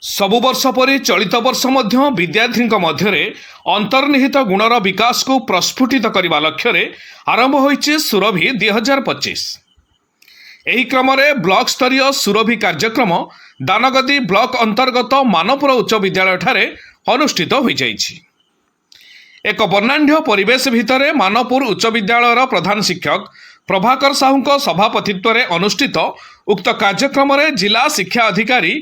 ସବୁ ବର୍ଷ ପରି ଚଳିତ ବର୍ଷ ମଧ୍ୟ ବିଦ୍ୟାର୍ଥୀଙ୍କ ମଧ୍ୟରେ ଅନ୍ତର୍ନିହିତ ଗୁଣର ବିକାଶକୁ ପ୍ରସ୍ଫୁଟିତ କରିବା ଲକ୍ଷ୍ୟରେ ଆରମ୍ଭ ହୋଇଛି ସୁରଭି 2025। ଏହି କ୍ରମରେ ବ୍ଲକ ସ୍ତରୀୟ ସୁରଭି କାର୍ଯ୍ୟକ୍ରମ ଦାନଗଦି ବ୍ଲକ ଅନ୍ତର୍ଗତ ମାନପୁର ଉଚ୍ଚ ବିଦ୍ୟାଳୟଠାରେ ଅନୁଷ୍ଠିତ ହୋଇଯାଇଛି। ଏକ ବର୍ଣ୍ଣାଢ୍ୟ ପରିବେଶ ଭିତରେ ମାନପୁର ଉଚ୍ଚ ବିଦ୍ୟାଳୟର ପ୍ରଧାନ ଶିକ୍ଷକ ପ୍ରଭାକର ସାହୁଙ୍କ ସଭାପତିତ୍ୱରେ ଅନୁଷ୍ଠିତ ଉକ୍ତ କାର୍ଯ୍ୟକ୍ରମରେ ଜିଲ୍ଲା ଶିକ୍ଷା ଅଧିକାରୀ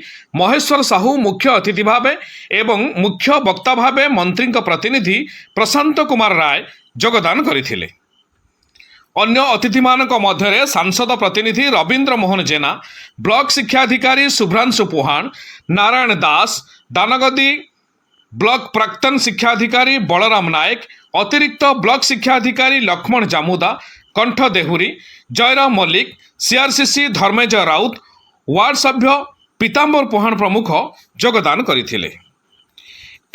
ମହେଶ୍ୱର ସାହୁ ମୁଖ୍ୟ ଅତିଥି ଭାବେ ଏବଂ ମୁଖ୍ୟ ବକ୍ତା ଭାବେ ମନ୍ତ୍ରୀଙ୍କ ପ୍ରତିନିଧି ପ୍ରଶାନ୍ତ କୁମାର ରାୟ ଯୋଗଦାନ କରିଥିଲେ। ଅନ୍ୟ ଅତିଥିମାନଙ୍କ ମଧ୍ୟରେ ସାଂସଦ ପ୍ରତିନିଧି ରବୀନ୍ଦ୍ର ମୋହନ ଜେନା, ବ୍ଲକ ଶିକ୍ଷାଧିକାରୀ ଶୁଭ୍ରାଂଶୁ ପୁହାଣ, ନାରାୟଣ ଦାସ, ଦାନଗଦି ବ୍ଲକ ପ୍ରାକ୍ତନ ଶିକ୍ଷାଧିକାରୀ ବଳରାମ ନାୟକ, ଅତିରିକ୍ତ ବ୍ଲକ ଶିକ୍ଷାଧିକାରୀ ଲକ୍ଷ୍ମଣ ଜାମୁଦା, କଣ୍ଠ ଦେହୁରୀ, ଜୟରାମ ମଲ୍ଲିକ, ସିଆରସିସି ଧର୍ମେଜୟ ରାଉତ, ୱାର୍ଡ ସଭ୍ୟ ପୀତାମ୍ବର ପୁହାଣ ପ୍ରମୁଖ ଯୋଗଦାନ କରିଥିଲେ।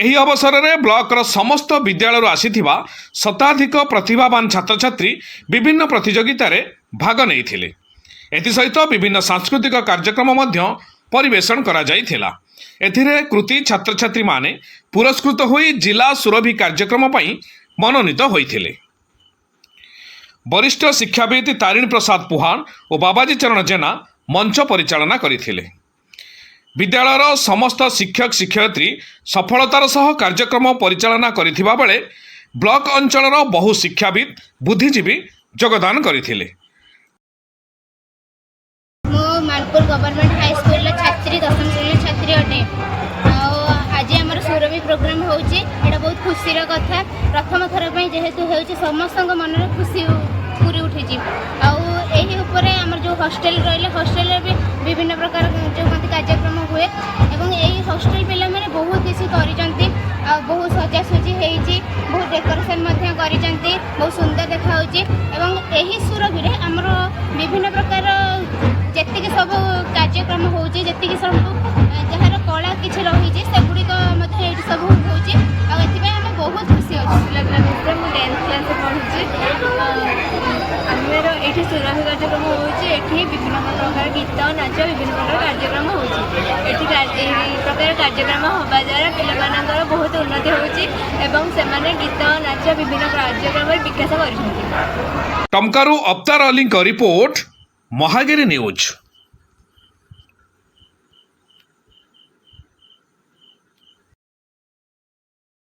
ଏହି ଅବସରରେ ବ୍ଲକର ସମସ୍ତ ବିଦ୍ୟାଳୟରୁ ଆସିଥିବା ଶତାଧିକ ପ୍ରତିଭାବାନ ଛାତ୍ରଛାତ୍ରୀ ବିଭିନ୍ନ ପ୍ରତିଯୋଗିତାରେ ଭାଗ ନେଇଥିଲେ। ଏଥିସହିତ ବିଭିନ୍ନ ସାଂସ୍କୃତିକ କାର୍ଯ୍ୟକ୍ରମ ମଧ୍ୟ ପରିବେଷଣ କରାଯାଇଥିଲା। ଏଥିରେ କୃତି ଛାତ୍ରଛାତ୍ରୀମାନେ ପୁରସ୍କୃତ ହୋଇ ଜିଲ୍ଲା ସୁରଭି କାର୍ଯ୍ୟକ୍ରମ ପାଇଁ ମନୋନୀତ ହୋଇଥିଲେ। ବରିଷ୍ଠ ଶିକ୍ଷାବିତ୍ ତାରିଣୀ ପ୍ରସାଦ ପୁହାଣ ଓ ବାବାଜୀ ଚରଣ ଜେନା ମଞ୍ଚ ପରିଚାଳନା କରିଥିଲେ। ବିଦ୍ୟାଳୟର ସମସ୍ତ ଶିକ୍ଷକ ଶିକ୍ଷୟିତ୍ରୀ ସଫଳତାର ସହ କାର୍ଯ୍ୟକ୍ରମ ପରିଚାଳନା କରିଥିବା ବେଳେ ବ୍ଲକ ଅଞ୍ଚଳର ବହୁ ଶିକ୍ଷାବିତ୍, ବୁଦ୍ଧିଜୀବୀ ଯୋଗଦାନ କରିଥିଲେ। ମୁଁ ମାନପୁର ଗଭର୍ଣ୍ଣମେଣ୍ଟ ହାଇସ୍କୁଲର ଛାତ୍ରୀ, ଦଶମ ଶ୍ରେଣୀର ଛାତ୍ରୀ ଅଟେ। ଆଉ ଆଜି ଆମର ସୁରଭି ପ୍ରୋଗ୍ରାମ୍ ହେଉଛି। ଏଇଟା ବହୁତ ଖୁସିର କଥା। ପ୍ରଥମ ଥର ପାଇଁ ଯେହେତୁ ହେଉଛି, ସମସ୍ତଙ୍କ ମନରେ ଖୁସି ପୁରି ଉଠିଛି। ଆଉ ଏହି ଉପରେ ଆମର ଯେଉଁ ହଷ୍ଟେଲ ରହିଲେ, ହଷ୍ଟେଲରେ ବି ବିଭିନ୍ନ ପ୍ରକାର ଯେଉଁ କହନ୍ତି କାର୍ଯ୍ୟକ୍ରମ ହୁଏ ଏବଂ ଏହି ହଷ୍ଟେଲ ପିଲାମାନେ ବହୁତ କିଛି କରିଛନ୍ତି ଆଉ ବହୁତ ସଜାସଜି ହେଇଛି, ବହୁତ ଡେକୋରେସନ୍ ମଧ୍ୟ କରିଛନ୍ତି, ବହୁତ ସୁନ୍ଦର ଦେଖାହେଉଛି। ଏବଂ ଏହି ସୁରଭିରେ ଆମର ବିଭିନ୍ନ ପ୍ରକାର ଯେତିକି ସବୁ କାର୍ଯ୍ୟକ୍ରମ ହେଉଛି, ଯେତିକି ସବୁ ଯାହାର କଳା କିଛି ରହିଛି, ସେଗୁଡ଼ିକ ମଧ୍ୟ ଏଇଠି ସବୁ ହେଉଛି। ଆଉ ଏଥିପାଇଁ ଆମେ ବହୁତ ଖୁସି ଅଛୁ। ପିଲା ମିଶ୍ର, ମୁଁ 10th କ୍ଲାସ୍ରେ ପଢ଼ୁଛି। ଆମର ଏଇଠି ସୁରଭି କାର୍ଯ୍ୟକ୍ରମ ହେଉଛି। ଏଠି ବିଭିନ୍ନ ପ୍ରକାର ଗୀତ, ନାଚ, ବିଭିନ୍ନ ପ୍ରକାର କାର୍ଯ୍ୟକ୍ରମ ହେଉଛି। ଏଠି ଏହି ପ୍ରକାର କାର୍ଯ୍ୟକ୍ରମ ହେବା ଦ୍ୱାରା ପିଲାମାନଙ୍କର ବହୁତ ଉନ୍ନତି ହେଉଛି ଏବଂ ସେମାନେ ଗୀତ, ନାଚ, ବିଭିନ୍ନ କାର୍ଯ୍ୟକ୍ରମରେ ବିକାଶ କରୁଛନ୍ତି। ଟମକାରୁ ଅବତାର ଅଲିଙ୍କ ରିପୋର୍ଟ, ମହାଗିରି ନ୍ୟୁଜ୍।